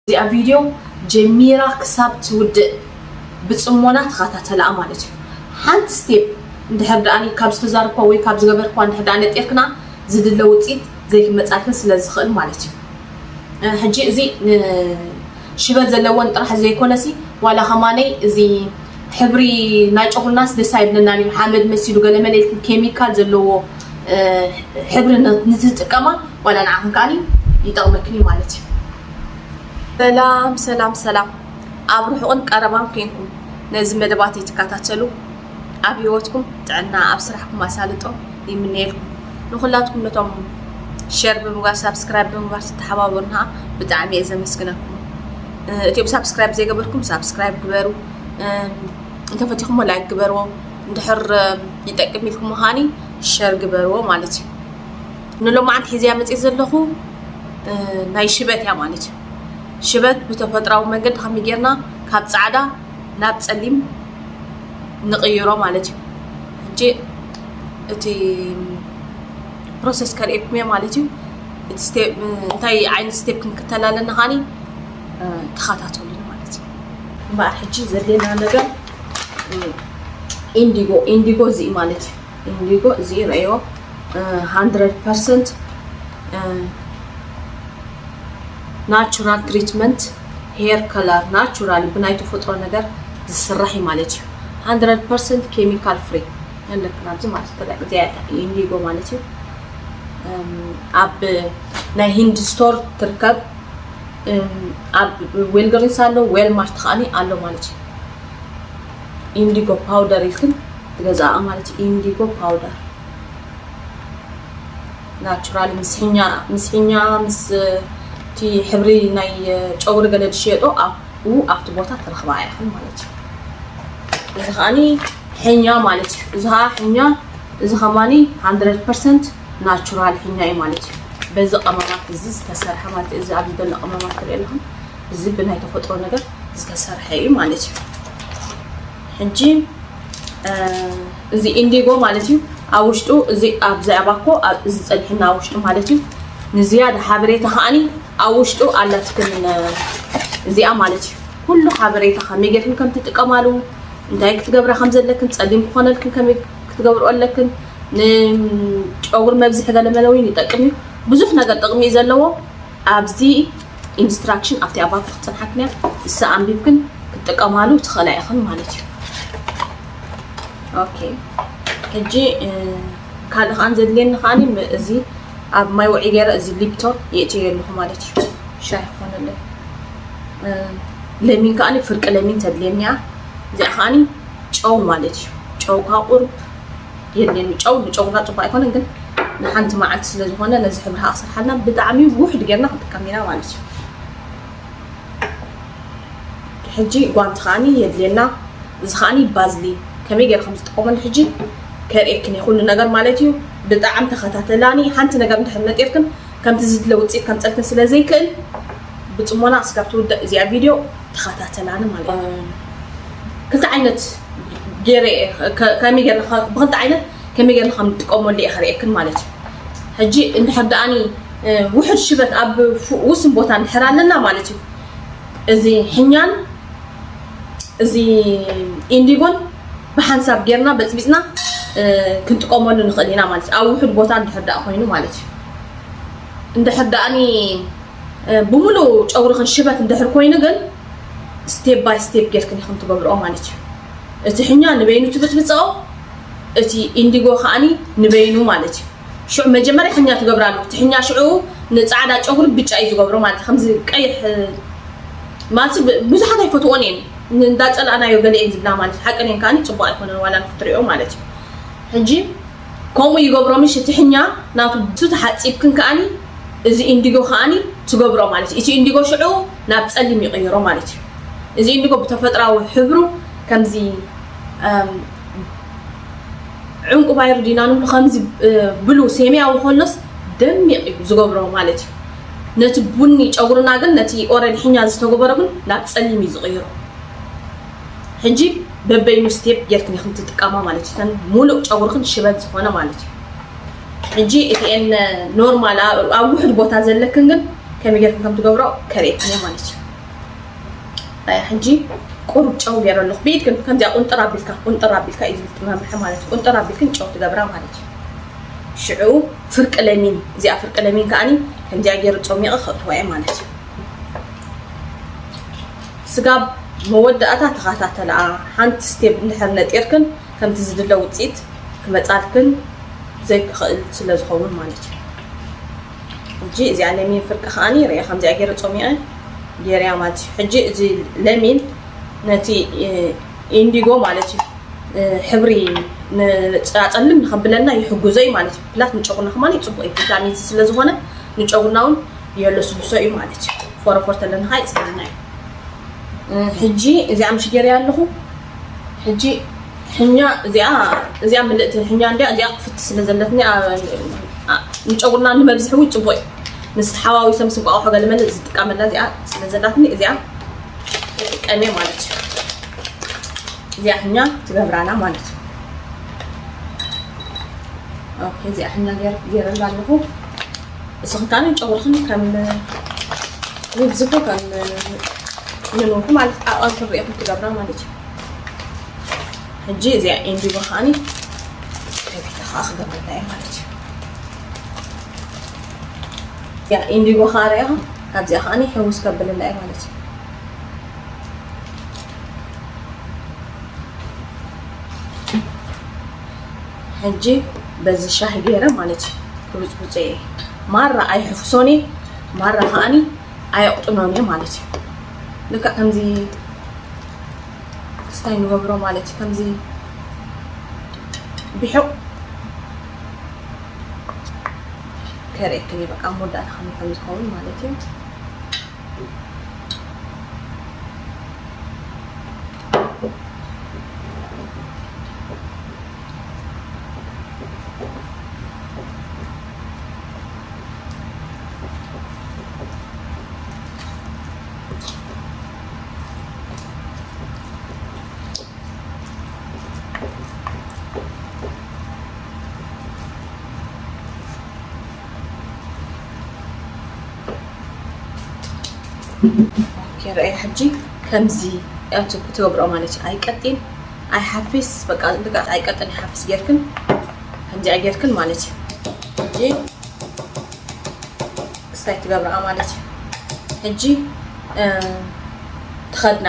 እዚኣ ቪድዮ ጀሚራ ክሳብ ትውድእ ብጽሞና ተኸታተላኣ ማለት እዩ። ሓንቲ ስቴፕ እንድሕር ደኣ ካብ ዝተዛርኳ ወይ ካብ ዝገበርኳ እንድሕር ደኣ ነጢርክና ዝድለ ውፅኢት ዘይክመጻልክን ስለ ዝኽእል ማለት እዩ። ሕጂ እዚ ሽበት ዘለዎን ጥራሕ ዘይኮነሲ ዋላ ከማነይ እዚ ሕብሪ ናይ ጨጉርናስ ደስ ኣይብለናን እዩ። ሓመድ መሲሉ ገለመለ ኢልክን ኬሚካል ዘለዎ ሕብሪ ንትጥቀማ ዋላ ንዓኽን ከዓኒ ይጠቕመክን እዩ ማለት እዩ። ሰላም ሰላም ሰላም፣ ኣብ ርሑቕን ቀረባን ኮንኩም ነዚ መደባት ትከታተሉ ኣብ ህይወትኩም ጥዕና ኣብ ስራሕኩም ኣሳልጦ ይምነየልኩም። ንኹላትኩም ነቶም ሸር ብምግባር ሳብስክራይብ ብምግባር ትተሓባበሩና ብጣዕሚ እየ ዘመስግነኩም። እቲኦም ሳብስክራይብ ዘይገበርኩም ሳብስክራይብ ግበሩ። እንተፈቲኹሞ ላይክ ግበርዎ። እንድሕር ይጠቅም ኢልኩም ምዃኒ ሸር ግበርዎ ማለት እዩ። ንሎማዓንቲ ሒዝያ መፅእ ዘለኹ ናይ ሽበት እያ ማለት እዩ። ሽበት ብተፈጥራዊ መንገዲ ከመይ ጌርና ካብ ፃዕዳ ናብ ፀሊም ንቕይሮ ማለት እዩ። ሕጂ እቲ ፕሮሰስ ከርእየኩም እየ ማለት እዩ። እቲ ስቴፕ እንታይ ዓይነት ስቴፕ ክንክተል ኣለና ኻኒ ተኸታተሉኒ ማለት እዩ። እምበኣር ሕጂ ዘድልየና ነገር ኢንዲጎ ኢንዲጎ እዚ ማለት እዩ። ኢንዲጎ እዚ ረእዮ hundred percent natural treatment hair color natural ብናይ ተፈጥሮ ነገር ዝስራሕ እዩ ማለት እዩ። hundred percent chemical free ኣለክን ኣብዚ ማለት እዩ። እዚኣ ኢንዲጎ ማለት እዩ። ኣብ ናይ ሂንድ ስቶር ትርከብ። ኣብ ዌልግሪንስ ኣሎ፣ ዌልማርት ከዓኒ ኣሎ ማለት እዩ። ኢንዲጎ ፓውደር ኢልክን ትገዛኣ ማለት እዩ። ኢንዲጎ ፓውደር ናቹራል ምስ ሕኛ ምስ ሕኛ ምስ እቲ ሕብሪ ናይ ጨጉሪ ገለ ዝሽየጦ ኣብኡ ኣብቲ ቦታ ትረኽባ ኢኽን ማለት እዩ። እዚ ከዓኒ ሕኛ ማለት እዩ። እዚ ከዓ ሕኛ እዚ ከማኒ hundred percent ናቹራል ሕኛ እዩ ማለት እዩ። በዚ ቀመማት እዚ ዝተሰርሐ ማለት እዩ። እዚ ኣብዚ ዘሎ ቀመማት ትርኢ ኣለኹም። እዚ ብናይ ተፈጥሮ ነገር ዝተሰርሐ እዩ ማለት እዩ። ሕጂ እዚ ኢንዲጎ ማለት እዩ። ኣብ ውሽጡ እዚ ኣብዚ ኣባኮ እዚ ጸኒሕና ኣብ ውሽጡ ማለት እዩ። ንዝያዳ ሓበሬታ ከዓኒ ኣብ ውሽጡ ኣላትክን እዚኣ ማለት እዩ። ኩሉ ሓበሬታ ከመይ ጌርክን ከም ትጥቀማሉ፣ እንታይ ክትገብራ ከም ዘለክን፣ ጸሊም ክኾነልክን ከመይ ክትገብርኦ ኣለክን፣ ንጨጉሪ መብዝሒ ገለ መለ እውን ይጠቅም እዩ። ብዙሕ ነገር ጥቕሚ እዩ ዘለዎ። ኣብዚ ኢንስትራክሽን ኣብቲ ኣባብ ክትጽንሓክን እያ። እሳ ኣንቢብክን ክትጥቀማሉ ትኽእላ ኢኽን ማለት እዩ። ኦኬ፣ ሕጂ ካልእ ከዓን ዘድልየኒ ከዓኒ እዚ ኣብ ማይ ውዒ ገይረ እዚ ሊፕቶን የእትዮ ኣለኹ ማለት እዩ። ሻሂ ክኾነለይ ለሚን ከዓኒ ፍርቂ ለሚን ተድልየኒ እያ። እዚኣ ከዓኒ ጨው ማለት እዩ። ጨው ከዓ ቁርብ የድልየኒ። ጨው ንጨጉርና ፅቡቅ ኣይኮነን፣ ግን ንሓንቲ መዓልቲ ስለ ዝኾነ ነዚ ሕብሪ ከዓ ክሰርሓልና ብጣዕሚ ውሕድ ጌርና ክንጥቀም ኢና ማለት እዩ። ሕጂ ጓንቲ ከዓኒ የድልየና። እዚ ከዓኒ ባዝሊን ከመይ ገይረ ከም ዝጥቀመሉ ሕጂ ከርእየክን እየ ኩሉ ነገር ማለት እዩ። ብጣዕሚ ተኸታተላኒ። ሓንቲ ነገር እንድሕር ነጢርክን ከምቲ ዝድለ ውፅኢት ከምፀልክን ስለ ዘይክእል ብፅሞና እስካብ ትውዳእ እዚኣ ቪድዮ ተኸታተላኒ ማለት እዩ። ክልተ ዓይነት ገይረ እየ፣ ከ- ከመይ ገይርና ከ- ብክልተ ዓይነት ከመይ ገይርና ከም ንጥቀመሉ እየ ከርእየክን ማለት እዩ። ሕጂ እንድሕር ደኣኒ ውሕድ ሽበት ኣብ ውስን ቦታ እንድሕር ኣለና ማለት እዩ። እዚ ሕኛን እዚ ኢንዲጎን ብሓንሳብ ጌርና በፅቢፅና ክንጥቀመሉ ንኽእል ኢና ማለት እዩ። ኣብ ውሕድ ቦታ እንድሕር ደኣ ኮይኑ ማለት እዩ። እንድሕር ደኣኒ ብሙሉእ ጨጉርኽን ሽበት እንድሕር ኮይኑ ግን step by step ጌርክን ኢኽን ትገብርኦ ማለት እዩ። እቲ ሕኛ ንበይኑ ትብፅብፅኦ፣ እቲ ኢንዲጎ ከዓኒ ንበይኑ ማለት እዩ። ሽዑ መጀመርያ ሕኛ ትገብራሉ። እቲ ሕኛ ሽዑ ንፃዕዳ ጨጉሪ ብጫ እዩ ዝገብሮ ማለት እዩ። ከምዚ ቀይሕ ማለት ብዙሓት ኣይፈትዎን እየን፣ እንዳፀላእናዮ ገለ እየን ዝብላ ማለት እዩ። ሓቀን እየን ከዓኒ ፅቡቅ ኣይኮነን ዋላ ንክትሪኦ ማለት እዩ። ሕጂ ከምኡ ይገብሮ ምሽ እቲ ሕኛ ናቱ ብሱ ተሓፂብክን ከዓኒ እዚ ኢንዲጎ ከዓኒ ትገብሮ ማለት እዩ። እቲ ኢንዲጎ ሽዑ ናብ ፀሊም ይቕይሮ ማለት እዩ። እዚ ኢንዲጎ ብተፈጥራዊ ሕብሩ ከምዚ ዕንቁ ባይሩ ዲና ንብሉ ከምዚ ብሉ ሰማያዊ ከሎስ ደሚቕ እዩ ዝገብሮ ማለት እዩ። ነቲ ቡኒ ጨጉርና ግን ነቲ ኦረል ሕኛ ዝተገበሮ ግን ናብ ፀሊም እዩ ዝቕይሮ። ሕጂ በበይኑ ስቴፕ ጌርክን ኢኽን ትጥቀማ ማለት እዩ። እተን ሙሉእ ጨጉርክን ሽበት ዝኾነ ማለት እዩ። ሕጂ እቲኤን ኖርማል ኣብ ውሕድ ቦታ ዘለክን ግን ከመይ ጌርክን ከም ትገብሮ ከርእየክን እየ ማለት እዩ። ሕጂ ቁሩብ ጨው ገይረ ኣለኹ። ብኢድክን ከምዚኣ ቁንጥር ኣቢልካ፣ ቁንጥር ኣቢልካ እዩ ዝብል መምርሒ ማለት እዩ። ቁንጥር ኣቢልክን ጨው ትገብራ ማለት እዩ። ሽዑ ፍርቂ ለሚን፣ እዚኣ ፍርቂ ለሚን ከዓኒ ከምዚኣ ገይረ ጸሚቐ ከእትዋ እየ ማለት እዩ። ስጋብ መወዳእታ ተኸታተልኣ። ሓንቲ ስቴፕ እንድሕር ነጢርክን ከምቲ ዝድለ ውፅኢት ክመፃልክን ዘይክኽእል ስለ ዝኸውን ማለት እዩ። ሕጂ እዚኣ ለሚን ፍርቂ ከዓኒ ርያ ከምዚኣ ገይረ ጾሚቐ ገይረያ ማለት እዩ። ሕጂ እዚ ለሚን ነቲ ኢንዲጎ ማለት እዩ ሕብሪ ንፃፀልም ንኸብለና ይሕግዞ እዩ ማለት እዩ። ፕላስ ንጨጉርና ከማን ፅቡቅ እዩ። ቪታሚን ሲ ስለ ዝኾነ ንጨጉርና እውን የለስልሶ እዩ ማለት እዩ። ፎረፎር ተለና ከዓ ይፅልልና እዩ። ሕጂ እዚኣ ምሽ ገይረያ ኣለኹ። ሕጂ ሕኛ እዚኣ እዚኣ ምልእቲ ሕኛ እንዲያ እዚኣ ክፍት ስለ ዘለትኒ ንጨጉርና ንመብዝሒ እውን ፅቡቅ እዩ። ምስ ሓዋዊሶም ስንቋቑሖ ገለመለ ዝጥቀመላ እዚኣ ስለ ዘላትኒ እዚኣ ይጥቀም እየ ማለት እዩ። እዚኣ ሕኛ ትገብራና ማለት እዩ። ኦኬ እዚኣ ሕኛ ገይረላ ኣለኹ። እስኺ ካኒ ጨጉርኽን ከም ይብዝሑ ከም ምንውሑ ማለት ኣቐንክን ሪኢኹም ትገብራ ማለት እዩ። ሕጂ እዚኣ ኢንዲጎ ከዓኒ ከቢታ ከዓ ክገብረላ እየ ማለት እዩ። እዚኣ ኢንዲጎ ከዓ ሪኢኻ ካብዚኣ ከዓኒ ሕውስ ከብለላ እየ ማለት እዩ። ሕጂ በዚ ሻሂ ገይረ ማለት እዩ ክብፅብፆ እየ። ማራ ኣይሕፍሶን እየ፣ ማራ ከዓኒ ኣየቕጥኖን እየ ማለት እዩ። ልክዕ ከምዚ ክስታይ ንገብሮ ማለት እዩ። ከምዚ ብሑቕ ከርእየክን እዩ በቃ መወዳእታ ከመይ ከም ዝኸውን ማለት እዩ። ኦኬ፣ ረኣይ ሕጂ ከምዚ እያ ትብ-፣ ትገብርኦ ማለት እዩ። ኣይቀጢን ኣይሓፊስ፣ በቃ ልክዕ ኣይቀጥን ኣይሓፍስ ጌርክን ከምዚኣ ጌርክን ማለት እዩ። ሕጂ ክስታይ ትገብርኣ ማለት እዩ። ሕጂ፣ እ፣ ትኸድና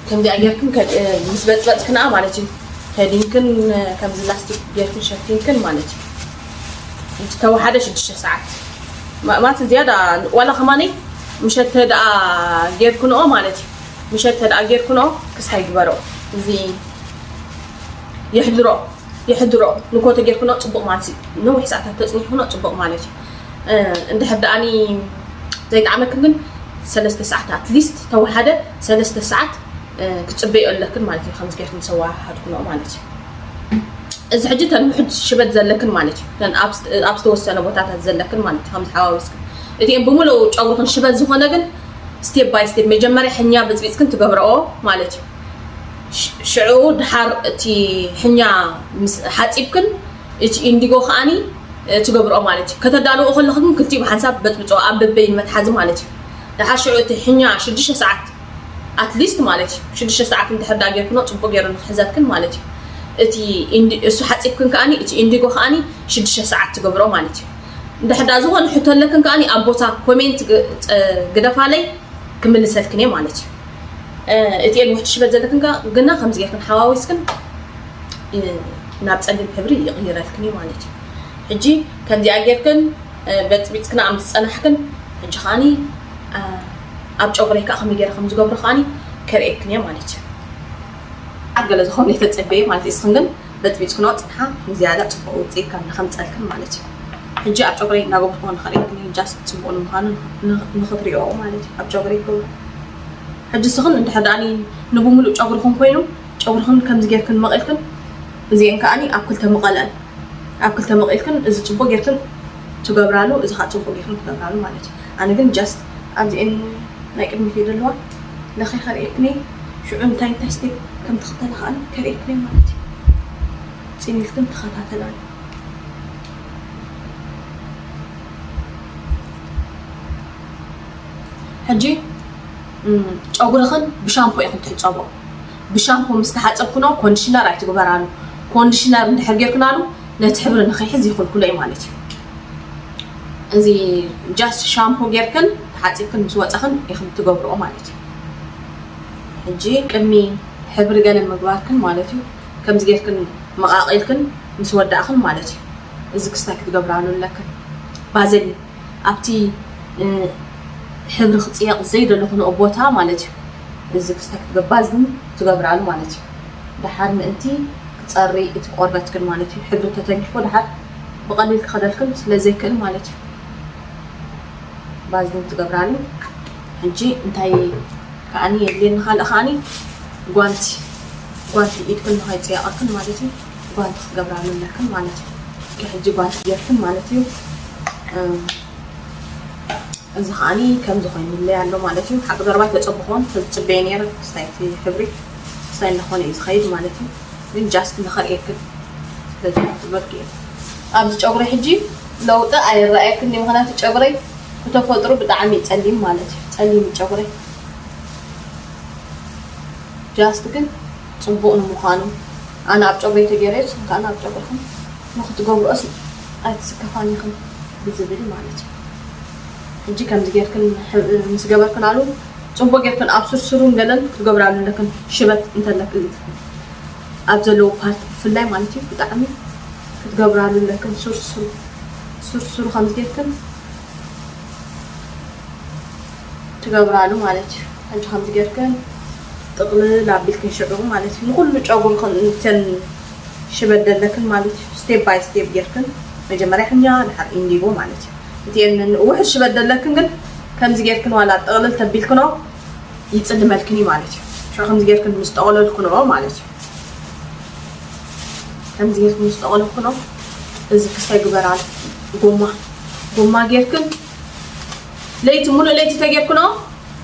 ከምዚኣ ጌርክን ከ-፣ እ፣ ምስ በጽበጽክንኣ ማለት እዩ። ከዲንክን፣ እ፣ ከምዚ ላስቲክ ጌርክን ሸፊንክን ማለት እዩ። እንተተወሓደ ሽዱሽተ ሰዓት። ማ-፣ ማለት ዝያዳ ዋላ ከማነይ ምሸት ተደኣ ጌርክንኦ ማለት እዩ። ምሸት ተደኣ ጌርክንኦ ክስታይ ግበርኦ። እዚ የሕድሮ፣ የሕድሮ። ንኮ ተጌርክንኦ ጽቡቕ ማለት እዩ። ነዊሕ ሰዓታት ተጽኒሕክንኦ ጽቡቕ ማለት እዩ። እ፣ እንድሕር ደኣኒ ዘይጠዓመክን ግን ሰለስተ ሰዓት፣ ኣትሊስት ተወሓደ ሰለስተ ሰዓት፣ እ፣ ክትጽበይኦ ኣለክን ማለት እዩ። ከምዚ ጌርክን ምስ ኣወሃሃድክንኦ ማለት እዩ። እዚ ሕጂ እተን ውሑድ ሽበት ዘለክን ማለት እዩ። እተን ኣብ፣ ኣብ ዝተወሰነ ቦታታት ዘለክን ማለት እዩ። ከምዚ ሓዋዊስክን። እቲኤን ብምሉኡ ጨጉርክን ሽበት ዝኾነ ግን ስቴፕ ባይ ስቴፕ መጀመርያ ሕኛ በጽቢጽክን ትገብርኦ ማለት እዩ። ሽ-፣ ሽዑ ድሓር እቲ ሕኛ ምስ ሓጺብክን እቲ ኢንዲጎ ከዓኒ፣ እ፣ ትገብርኦ ማለት እዩ። ከተዳልዎ ከለኹ ግን ክልቲኡ ብሓንሳብ በጽብጽኦ ኣብ በበይን መትሓዚ ማለት እዩ። ድሓር ሽዑ እቲ ሕኛ ሽዱሽተ ሰዓት ኣትሊስት ማለት እዩ። ሽዱሽተ ሰዓት እንድሕር ደኣ ጌርክኖ ጽቡቕ ገይሩ ንክሕዘልክን ማለት እዩ። እቲ ኢንዲ-፣ እሱ ሓጺብክን ከዓኒ፣ እቲ ኢንዲጎ ከዓኒ ሽዱሽተ ሰዓት ትገብሮ ማለት እዩ። እንድሕር ደኣ ዝኾነ ሕቶ ኣለክን ከዓኒ ኣብ ቦታ ኮሜንት ግ-፣ ጸ-፣ ግደፋለይ ክምልሰልክን እየ ማለት እዩ። እ፣ እቲኤን ውሕድ ሽበት ዘለክን ከ-፣ ግና ከምዚ ጌርክን ሓዋዊስክን፣ እ፣ ናብ ጸሊም ሕብሪ ይቕይረልክን እዩ ማለት እዩ። ሕጂ ከምዚኣ ጌርክን፣ እ፣ በጽቢጽክን ኣብ ዝጸናሕክን፣ ሕጂ ከዓኒ፣ እ፣ ኣብ ጨጉረይ ከኣ ከመይ ገይረ ከም ዝገብሮ ከዓኒ ከርእየክን እየ ማለት እዩ። ኣብ ገለ ዝኾነ የተጸበየ ማለት እዩ። እስኽን ግን በጥቢጥክኖ ጽንሓ ንዝያዳ ጽቡቕ ውጽኢት ከም ንኸምጸልክን ማለት እዩ። ሕጂ ኣብ ጨጉረይ እናገበርኩ ንኸርእየክን እዩ፣ ጃስት ጽቡቕ ንምዃኑ ንኽ-፣ ንኽትሪኦ ማለት እዩ። ኣብ ጨጉረይ ክገብሮ። ሕጂ እስኽን እንድሕር ደኣኒ ንብምሉእ ጨጉርኽን ኮይኑ፣ ጨጉርኽን ከምዚ ጌርክን መቒልክን፣ እዚኤን ከኣኒ ኣብ ክልተ ምቐልአን። ኣብ ክልተ መቒልክን እዚ ጽቡቕ ጌርክን ትገብራሉ፣ እዚ ኸኣ ጽቡቕ ጌርክን ትገብራሉ ማለት እዩ። ኣነ ግን ጃስት ኣብዚኤን ናይ ቅድሚት እዩ ዘለዋ። ለኸይ ከርእየክን እየ። ሽዑ እንታይ እንታይ ስቴፕ ከም ትኽተላ ከኣ ከርእየክን እየ ማለት እዩ። ጽን ኢልክን ተኸታተላኒ። ሕጂ ጨጉርኽን ብሻምፖ ኢኹም ትሕፀቦ። ብሻምፖ ምስ ተሓፀብክኖ ኮንዲሽነር ኣይትግበራሉ። ኮንዲሽነር እንድሕር ጌርክናሉ ነቲ ሕብሪ ንኸይሕዝ ይኽልክሎ እዩ ማለት እዩ። እዚ ጃስት ሻምፖ ጌርክን ተሓፂብክን ምስ ወፀኽን ኢኽን ትገብርኦ ማለት እዩ። ሕጂ ቅድሚ ሕብሪ ገለ ምግባርክን ማለት እዩ ከምዚ ጌርክን መቓቒልክን ምስ ወዳእኽን ማለት እዩ። እዚ ክስታይ ክትገብራሉ ኣለክን። ባዘሊን ኣብቲ ሕብሪ ክፅየቕ ዘይደለኹንኦ ቦታ ማለት እዩ። እዚ ክስታይ ክትገባዝን ትገብራሉ ማለት እዩ። ደሓር ምእንቲ ክፀሪ እቲ ቆርበትክን ማለት እዩ። ሕብሪ ተተንኪፎ ደሓር ብቐሊል ክኸደልክን ስለ ዘይክእል ማለት እዩ። ባዝሊን ትገብራሉ። ሕጂ እንታይ ከዓኒ የድልየኒ ካልእ ከዓኒ ጓንቲ ጓንቲ ኢድክን ንኸይፅየቐክን ማለት እዩ። ጓንቲ ክትገብራሉ ኣለክን ማለት እዩ። ሕጂ ጓንቲ ጌርክን ማለት እዩ። እዚ ከዓኒ ከምዚ ኮይኑለይ ኣሎ ማለት እዩ። ሓቂ ዘረባ ተፀብኾን ተዝፅበየ ነይረ ክስታይ እቲ ሕብሪ ክስታይ እናኾነ እዩ ዝኸይድ ማለት እዩ። ግን ጃስት ንኸርእየክን ስለዝበልክ እየ። ኣብዚ ጨጉሪ ሕጂ ለውጢ ኣይረኣየክን እዩ። ምክንያቱ ጨጉረይ ብተፈጥሮ ብጣዕሚ ጸሊም ማለት እዩ። ጸሊም ጨጉረይ ጃስት ግን ጽቡቕ ንምዃኑ ኣነ ኣብ ጨጉረይ ተገይረ ንስኹም ከኣ ኣብ ጨጉርኩም ንክትገብርኦስ ኣይትስከፋን ኢኽን ብዝብል ማለት እዩ። ሕጂ ከምዚ ጌርክን ምስ ገበርክናሉ ጽቡቕ ጌርክን ኣብ ስርስሩን ገለን ክትገብራሉ ኣለክን ሽበት እንተለክን ኣብ ዘለዎ ፓርት ብፍላይ ማለት እዩ ብጣዕሚ ክትገብራሉ ኣለክን ሱርሱሩ ሱርሱሩ ከምዚ ጌርክን ትገብራሉ ማለት እዩ። ሕጂ ከምዚ ጌርክን ጥቕልል ኣቢልክን ሽዑ ማለት እዩ ንኩሉ ጨጉርክን እተን ሽበት ደለክን ማለት እዩ። ስቴፕ ባይ ስቴፕ ጌርክን መጀመርያ ሕኛ ድሓር ኢንዲጎ ማለት እዩ። እቲኤን ውሕድ ሽበት ደለክን ግን ከምዚ ጌርክን ዋላ ጥቕልል ተቢልክኖ ይጽልመልክን እዩ ማለት እዩ። ሽዑ ከምዚ ጌርክን ምስ ጠቕለልክኖ ማለት እዩ። ከምዚ ጌርክን ምስ ጠቕለልክኖ እዚ ክስታይ ግበራል ጎማ ጎማ ጌርክን ለይቲ ሙሉእ ለይቲ ተጌርክኖ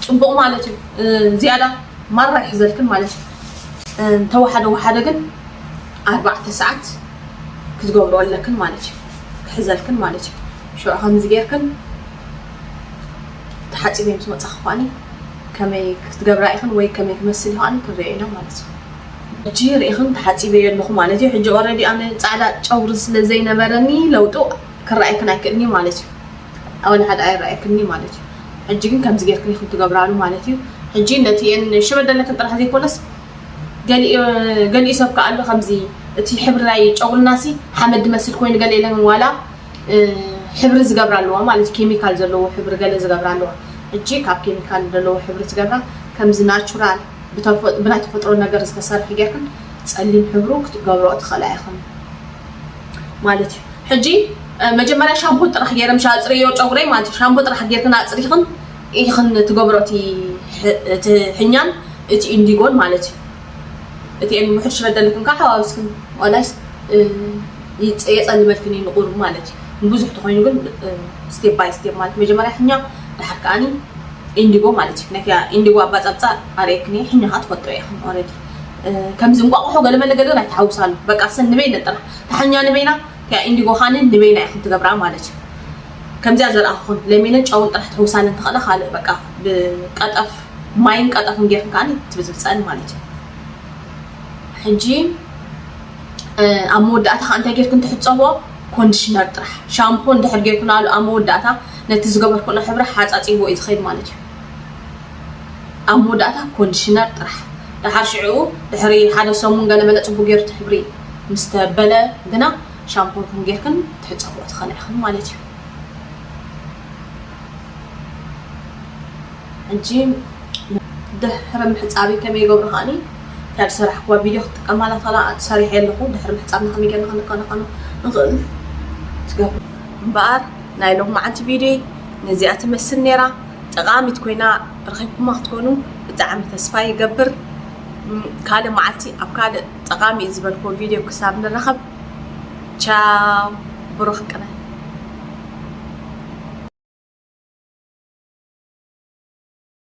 ጽቡቕ ማለት እዩ። ዝያዳ ማራ ይሕዘልክን ማለት እዩ። እንተወሓደ ወሓደ ግን ኣርባዕተ ሰዓት ክትገብሮ ኣለክን ማለት እዩ። ክሕዘልክን ማለት እዩ። ሽዑ ከምዚ ጌርክን ተሓፂበ ምስ መፃኹ ከዓኒ ከመይ ክትገብራ ኢኽን ወይ ከመይ ክመስል ይኽኣኒ ክንሪኦ ኢና ማለት እዩ። ሕጂ ርኢኽን ተሓፂበዮ ኣለኹ ማለት እዩ። ሕጂ ኦረዲ ኣነ ፃዕዳ ጨጉሪ ስለ ዘይነበረኒ ለውጡ ክረኣየክን ኣይክእልን እዩ ማለት እዩ። ኣወል ሓደ ኣይረኣየክኒ ማለት እዩ። ሕጂ ግን ከምዚ ጌርክን ኢኽን ትገብራሉ ማለት እዩ። ሕጂ ነቲ እየን ሽበት ደለክን ጥራሕ ዘይኮነስ ገሊኡ ሰብ ከኣ ኣሎ ከምዚ እቲ ሕብሪ ናይ ጨጉርናሲ ሓመድ ዝመስል ኮይኑ ገለ ኢለን ዋላ ሕብሪ ዝገብራ ኣለዋ ማለት እዩ። ኬሚካል ዘለዎ ሕብሪ ገለ ዝገብራ ኣለዋ። ሕጂ ካብ ኬሚካል ዘለዎ ሕብሪ ትገብራ ከምዚ ናቹራል ብናይ ተፈጥሮ ነገር ዝተሰርሐ ጌርክን ጸሊም ሕብሩ ክትገብርኦ ትኽእላ ኢኽን ማለት እዩ። ሕጂ መጀመርያ ሻምፖ ጥራሕ ገይረ ምሽ ኣፅርዮ ጨጉረይ ማለት እዩ። ሻምፖ ጥራሕ ጌርክን ኣፅሪኽን ኢኽን ትገብሮ እቲ ሕኛን እቲ ኢንዲጎን ማለት እዩ። እቲ ኤን ውሕድ ሽበት ደለክን ከዓ ሓዋውስክን ዋላይስ የፀልመልክን እዩ ንቁሩብ ማለት እዩ። ንብዙሕ ተኮይኑ ግን ስቴፕ ባይ ስቴፕ ማለት መጀመርያ ሕኛ ድሓር ከዓኒ ኢንዲጎ ማለት እዩ። ናይቲያ ኢንዲጎ ኣባጻብጻ ኣርእየክን እየ። ሕኛ ከዓ ትፈልጦ ኢኽን ኦረዲ። ከምዚ እንቋቑሖ ገለመለ ገለ ኣይትሓውሳሉ። በቃ ሰን ንበይነ ጥራሕ። ታሕኛ ንበይና፣ እቲያ ኢንዲጎ ካኒ ንበይና ኢኽን ትገብራ ማለት እዩ። ከምዚኣ ዘርኣኹን ለሚንን ጨውን ጥራሕ ትሕውሳለን ትኽእላ ካልእ በቃ ብቀጠፍ ማይን ቀጠፍን ጌርክን ከዓኒ ትብዝብፀን ማለት እዩ። ሕጂ ኣብ መወዳእታ ከዓ እንታይ ጌርክን ትሕፀቦ ኮንዲሽነር ጥራሕ ሻምፖ እንድሕር ጌርክናሉ ኣብ መወዳእታ ነቲ ዝገበርክኖ ሕብሪ ሓፃፂቦ እዩ ዝኸይድ ማለት እዩ። ኣብ መወዳእታ ኮንዲሽነር ጥራሕ ድሓር ሽዑ ድሕሪ ሓደ ሰሙን ገለ መለ ፅቡቅ ገይሩ እቲ ሕብሪ ምስ ተበለ ግና ሻምፖ ጌርክን ትሕፀቦ ትኽእላ ኢኽን ማለት እዩ። ሕጂ ድሕሪ ምሕፃቢ ከመይ ይገብሩ ከዓኒ ካብ ዝሰራሕክዋ ቪድዮ ክትጥቀማላ ተላ ሰሪሐ ኣለኹ። ድሕሪ ምሕፃብና ከመይ ጌርና ክንከናኸኖ ንኽእል ትገብሩ እምበኣር ናይ ሎሚ መዓልቲ ቪድዮ ነዚኣ ትመስል ነይራ። ጠቓሚት ኮይና ረኺብኩማ ክትኮኑ ብጣዕሚ ተስፋ ይገብር። ካልእ መዓልቲ ኣብ ካልእ ጠቓሚ እዩ ዝበልክዎ ቪድዮ ክሳብ ንራኸብ ቻው፣ ብሩኽ ቅነ።